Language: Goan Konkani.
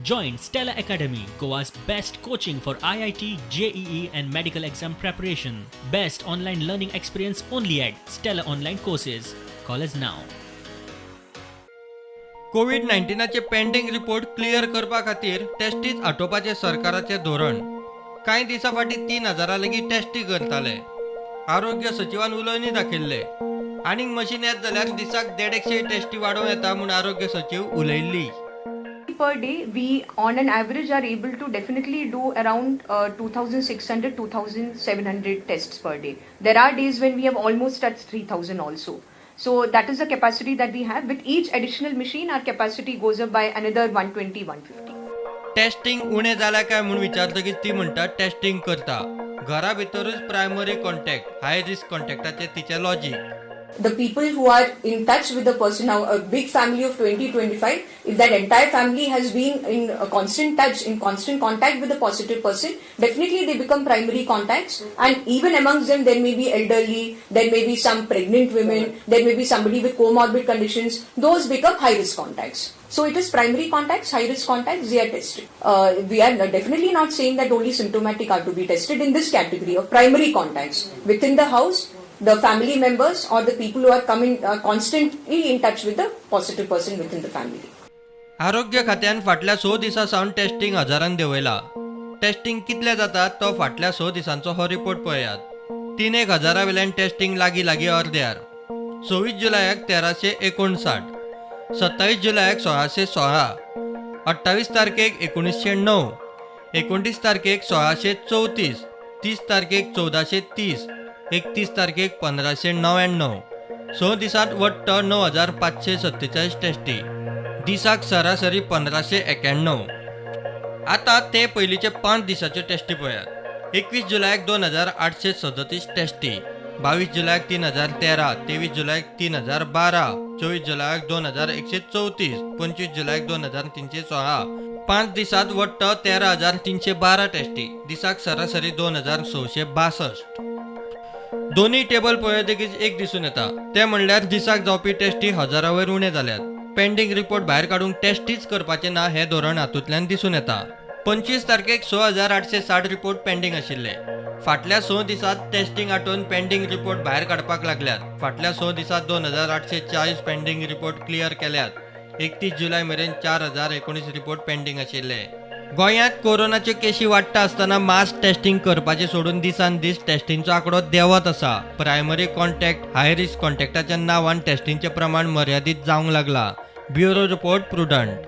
Join Stella Academy, Goa's best coaching for IIT, JEE, and medical exam preparation. Best online learning experience only at Stella Online Courses. Call us now. Covid 19चे pending report clear करपा खातीर टेस्टीच आटोवपाचें सरकाराचें धोरण. कांय दिसां फाटीं 3000 लेगीत टेस्टी करताले. आरोग्य सचिवान उलोवणी दाखयल्ले. आनीक मशीन येत जाल्यार दिसाक 150 टेस्टी वाडोवं येता म्हूण आरोग्य सचीव उलयल्ली. Per day, we on an average are able to definitely do around 2600, 2700 tests per day. There are days when we have almost touched 3000 also. So that is the capacity that we have. With each additional machine, our capacity goes up by another 120, 150. Testing उणें जाल्या काय म्हूण विचारतकीच ती म्हणटा टेस्टिंग करता. घरा भितरूच प्रायमरी कॉन्टॅक्ट, हाय रिस्क कॉन्टॅक्टाचें तिचें logic. The people who are in touch with the person, now a big family of 20, 25, if that entire family has been in a constant touch, in constant contact with the positive person, definitely they become primary contacts. And even amongst them, there may be elderly, there may be some pregnant women, there may be somebody with comorbid conditions. Those become high risk contacts. So it is primary contacts, high risk contacts, they are tested. We are definitely not saying that only symptomatic are to be tested in this category of primary contacts. Within the house, the family members or the people who are coming constantly in touch with the positive person within the family. आरोग्य खात्यान फाटल्या 6 दिसां सावन टेस्टिंग हजारान देंवयला. टेस्टिंग कितले जाता तो फाटल्या 6 दिसांचो हो रिपोर्ट पळयात. 3-1 हजारा वेल्यान टेस्टिंग लागीं लागीं अर्द्यार. 26 जुलयाक 1359, 27 जुलयाक 1616, 28 तारखेक 1909, 29 तारखेक 1634, 30 तारखेक 1430, 31 तारखेक 1599. 6 दिसांत वट्ट 9547 टेस्टी, दिसाक सरासरी 1591. आतां ते पयलींचे 5 दिसाच्यो टेस्टी पळयात. 21 जुलयाक 2837 टेस्टी, 22 जुलयाक 3013, 23 जुलयाक 3012, 24 जुलयाक 2134, 25 जुलयाक 2316. 5 दिसांत वट्ट 13,312 टेस्टी, दिसाक सरासरी 2662. दोनूय टेबल पळयतकीच एक दिसून येता, तें म्हणल्यार दिसाक जावपी टेस्टी हजारा वयर उणे जाल्यात. पेंडींग रिपोर्ट भायर काडूंक टेस्टीच करपाचें ना हें धोरण हातूंतल्यान दिसून येता. 25 तारखेक 6860 रिपोर्ट पेंडींग आशिल्ले. फाटल्या 6 दिसांत टेस्टिंग आटोवन पेंडींग रिपोर्ट भायर काडपाक लागल्यात. फाटल्या 6 दिसांत 2840 पेंडींग रिपोर्ट क्लियर केल्यात. 31 जुलय मेरेन 4019 रिपोर्ट पेंडींग आशिल्ले. गोंयांत कोरोनाच्यो केशी वाडटा आसतना मास टेस्टिंग करपाचें सोडून दिसान दीस टेस्टिंगचो आंकडो देंवत आसा. प्रायमरी कॉन्टॅक्ट, हाय रिस्क कॉन्टॅक्टाच्या नांवान टेस्टिंगचें प्रमाण मर्यादीत जावंक लागलां. Bureau report, Prudent.